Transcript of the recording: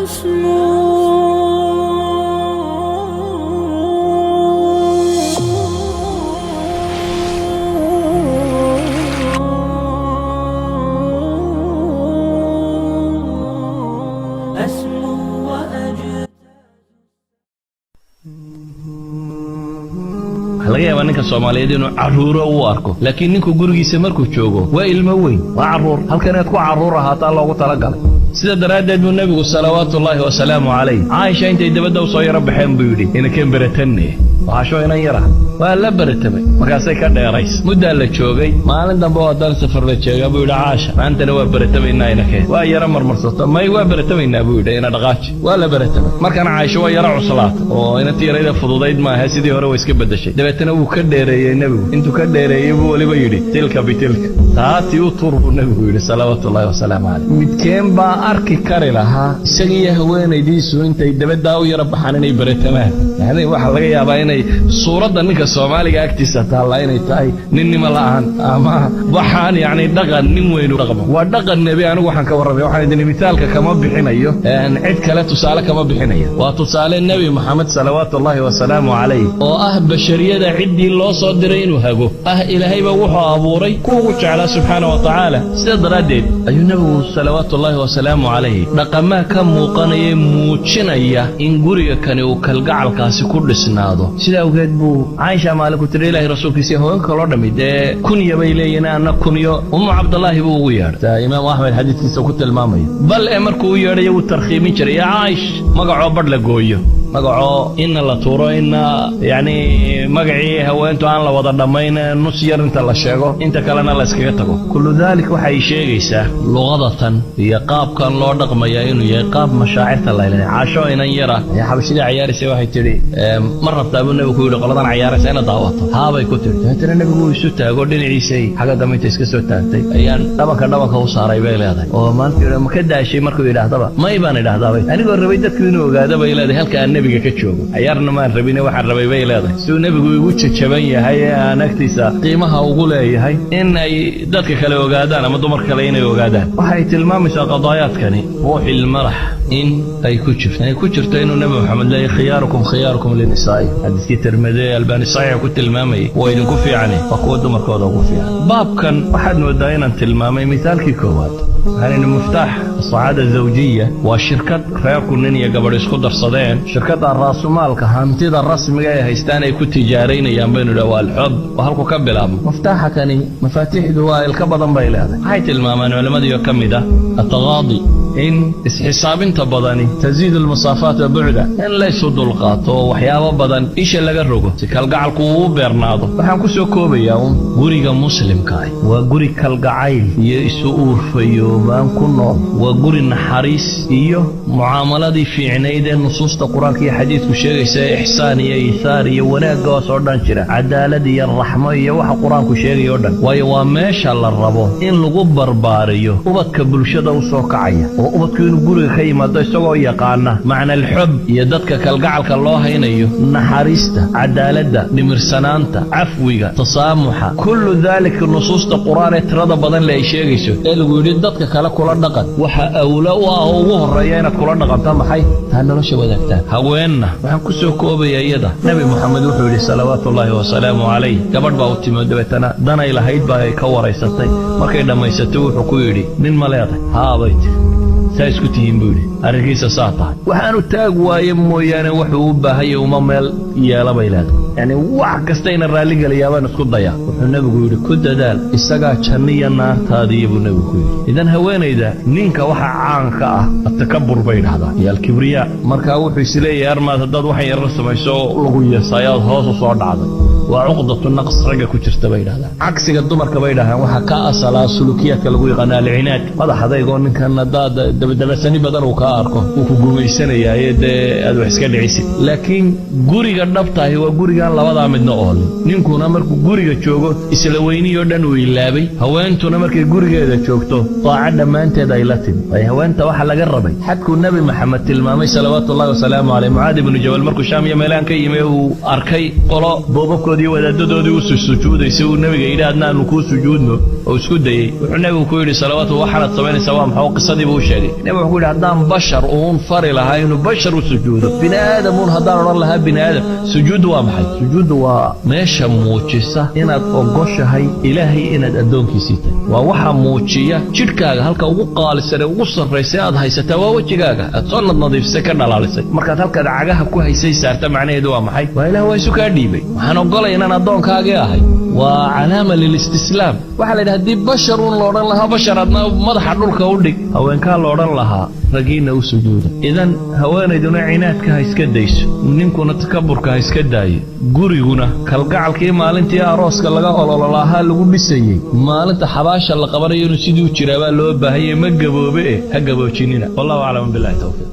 وأسمو. أسمو وأجتاز. Waxaa laga yaabaa ninka Soomaaliyeed inuu carruuro u arko, laakiin ninku gurigiisa markuu joogo waa ilmo weyn, waa carruur. Halkan inaad ku carruur ahaataa loogu talagalay. Sida daraaddeed buu nebigu, salawaatullaahi wasalaamu calayh, Caaisha intay dabadda u soo yaro baxeen buu yidhi: "Inaken beratanne." Waxaashoo inan yara waa la beratamay, markaasay ka dheerays. Muddaa la joogay. Maalin dambe oo haddana safar la jeegaa buu yidhi: "Caasha, maantana waa beratamaynaa, inakeen." Waa yaro marmarsato. "May, waa beratamaynaa," buu yidhi, "ina dhaqaaji." Waa la beratamay. Markana Caaisha waa yaro cuslaata oo inantii yarayda fududayd maaha, sidii hore way iska beddeshay. Dabeetana wuu ka dheereeyey nebigu. Intuu ka dheereeyey buu weliba yidhi: "Tilka bitilka, taatii u tur," buu nebigu yidhi, salawaatullaahi wasalaamu calayh. Midkeen baa arki kari lahaa isagiiyo haweenaydiisu intay dabaddaa u yaro baxaan inay beratamaan? Yani waxaa laga yaabaa inay suuradda ninka Soomaaliga agtiisa taallaa inay tahay ninnimo la'aan ama waxaan yacni dhaqan nin weynu dhaqmo. Waa dhaqan nebi. Anigu waxaan ka warramaya, waxaan idin mithaalka kama bixinayo, cid kale tusaale kama bixinayo. Waa tusaale Nebi Moxamed, salawaatullaahi wasalaamu calayh, oo ah bashariyada ciddii loo soo diray inuu hago ah. Ilaahayba wuxuu abuuray kuwa ugu jeclaa, subxaana wa tacaala. Sida daraaddeed ayuu nebigu, salawaatullaahi wasalaamu calayh, dhaqamaa ka muuqanaya muujinaya in guriga kani uu kalgacalkaasi ku dhisnaado. Sida awgeed buu Caaisha maalin ku tiri Ilaahay rasuulkiisa: "Haweenka kaloo dhammi dee kunya bay leeyihiin, anna kunyo." Umu Cabdallaahi buu ugu yeedhay, taa Imaamu Axmed xadiidkiisa ku tilmaamayo. Bal ee markuu u yeedhayo wuu tarkhiimin jiray: "Yaa Caa'ish." Magacoo badh la gooyo, magacoo inna la tuuro, inna yacni magacii haweentu aan la wada dhammayn, nus yar inta la sheego, inta kalena la iskaga tago. Kullu daalik waxay sheegaysaa luqadatan iyo qaabkan loo dhaqmayaa inuu yahay qaab mashaacirta la ilinay. Caasho inan yara ayaa xabashidii cayaaraysay. Waxay tidhi: "Ma rabtaa?" buu nebigu ku yidhi, "qoladan cayaaraysa ina daawato?" "Haabay," ku tidhi. Dabeetana nebigu wuu isu taago dhinaciisay, xagga dambe inta iska soo taagtay ayaan dhabanka dhabanka u saaray, bay leedahay. Oo maanta yidhi: "Ma ka daashay?" Markuu yidhaahdaba: "May," baan idhahdaabay. "Anigoo rabay dadku inuu ogaado," bay leedahay, "halka aan nebiga ka joogo. Cayaarna maan rabine, waxaan rabay," bay leedahay, "siduu nebigu igu jajaban yahay ee aan agtiisa qiimaha ugu leeyahay in ay dadka kale ogaadaan ama dumar kale inay ogaadaan." Waxay tilmaamaysaa qadaayaadkani ruuxil marax in ay ku jirto, ay ku jirto inuu Nebi Maxamed leeyahy: "Khiyaarukum khiyaarukum linisaa'i." Xadiiskii Tirmide ee Albaani saxiixa ku tilmaamayay, waa idinku fiicane waa kuwa dumarkooda ugu fiican. Baabkan waxaad moodaa inaan tilmaamay mithaalkii koowaad. Waxaan idhi muftaax asacaada zawjiya waa shirkad reerku nin iyo gabadh isku darsadeen. Shirkadda raasumaalka, hantida rasmiga ay haystaan ay ku tijaaraynayaan, baynu idha, waa alxub. Waa halku ka bilaabmo muftaaxa kani. Mafaatiixdu waa ilka badan bay leedahay. Waxay tilmaamaan culammadii ka mid ah ataqaadi in isxisaabinta badani taziidu almasaafaata bucda, in laysu dulqaato oo waxyaabo badan isha laga rogo si kalgacalku uu u beernaado. Waxaan ku soo koobayaa un: guriga muslimka ah waa guri kalgacayl iyo isu uurfayoobaan ku nool, waa guri naxariis iyo mucaamaladii fiicnayd ee nusuusta Qur-aanka iyo xadiidku sheegaysa ee ixsaan iyo iihaar iyo wanaaggaas oo dhan jira, cadaalad iyo raxmo iyo waxa Qur-aanku sheegaya o dhan. Waayo, waa meesha la rabo in lagu barbaariyo ubadka bulshada u soo kacaya, oo ubadku inuu guriga ka yimaado isagoo yaqaana macna alxub iyo dadka kalgacalka loo haynayo, naxariista, cadaaladda, dhimirsanaanta, cafwiga, tasaamuxa, kullu daalika nusuusta Qur-aan ee tirada badan le ay sheegayso ee lagu yidhi dadka kale kula dhaqan. Waxa awla u ah oo ugu horreeya inaad kula dhaqanto maxay taa? Nolosha wadaagtaan. Haweenna waxaan ku soo koobaya iyada Nebi Moxamed wuxuu yidhi, salawaatullaahi wasalaamu calayh, gabadh baa u timi oo dabeetana danay lahayd baa ay ka waraysatay. Markay dhammaysatay wuxuu ku yidhi: "Nin ma leedahay?" "Haabay," tiri. "Saa isku tihiin?" buu yidhi. "Arrinkiisa saa tahay." "Waxaanu taag waaye mooyaane wuxuu u baahanya uma meel yeela," bay leedahay. Yacni wax kasta ina raalli gelayaa baan isku dayaa. Wuxuu nebigu yidhi: "Ku dadaal, isagaa janniya naartaadiiya," buu nebigu ku yidhi. Idan haweenayda ninka waxa caanka ah atakabur bay dhahdaa iyo alkibriyaa. Markaa wuxuu isleeyahay armaad haddaad waxan yarar samayso lagu yeesayaad hoos u soo dhacday. Waa cuqdatu naqs ragga ku jirta, bay dhahdaan. Cagsiga dumarka, bay dhahdaan, waxaa ka asalaa sulukiyaadka lagu yaqaano alcinaad, madax adaygoo ninkan haddaad dabadabasani badan uu kaa arko wuu ku gumaysanayaaye dee aad wax iska dhicisid. Laakiin guriga dhabtahi waa gurigaan labadaa midna oolin. Ninkuna markuu guriga joogo isla weynihii oo dhan uu ilaabay, haweentuna markay gurigeeda joogto daaco dhammaanteed ay la timi. Waayo, haweenta waxaa laga rabay xadkuu Nebi Maxamed tilmaamay, salawaatullahi wasalaamu caleyh. Mucaad ibnu Jabal markuu Shaam iyo meelahan ka yimi uu arkay qolo boobabkoodii dumarkoodii, wadaadadoodii u sujuudaysay, uu Nebiga yidhi, "Adna aanu kuu sujuudno," oo isku dayey. Wuxuu Nebigu ku yidhi salawaatu, "Waxaanaad samaynaysaa waa maxaa?" Qisadii buu u sheegay. Nebigu wuxuu ku yidhi, "Haddaan bashar uun fari lahaa inuu bashar u sujuudo, bini aadam uun haddaan odhan lahaa bini aadam." Sujuuddu waa maxay? Sujuuddu waa meesha muujisa inaad ogoshahay Ilaahay inaad addoonkiisii tahay. Waa waxa muujiya jidhkaaga halka ugu qaalisan ee ugu sarraysa aad haysataa, waa wejigaaga aad soo nadnadiifisay, ka dhalaalisay. Markaad halkaad cagaha ku haysay saarta, macnaheedu waa maxay? Waa Ilaah, waa isu kaa dhiibay, waxaan ogolay inaan addoonkaagii ahay. Waa calaama lilistislaam. Waxaa la yidhi, haddii bashar uun la odhan lahaa, "Bashar, adna madaxa dhulka u dhig," haweenkaa la odhan lahaa, "Ragiinna u sujuuda." Idan haweenayduna cinaadka ha iska dayso, ninkuna takaburka ha iska daayo. Guriguna kalgacalkii maalintii arooska laga olololahaa lagu dhisayey, maalinta xabaasha la qabanayo inuu sidii u jiraabaa loo baahanyay. Ma gaboobe eh, ha gaboojinina. Wallahu aclam, billahi towfiiq.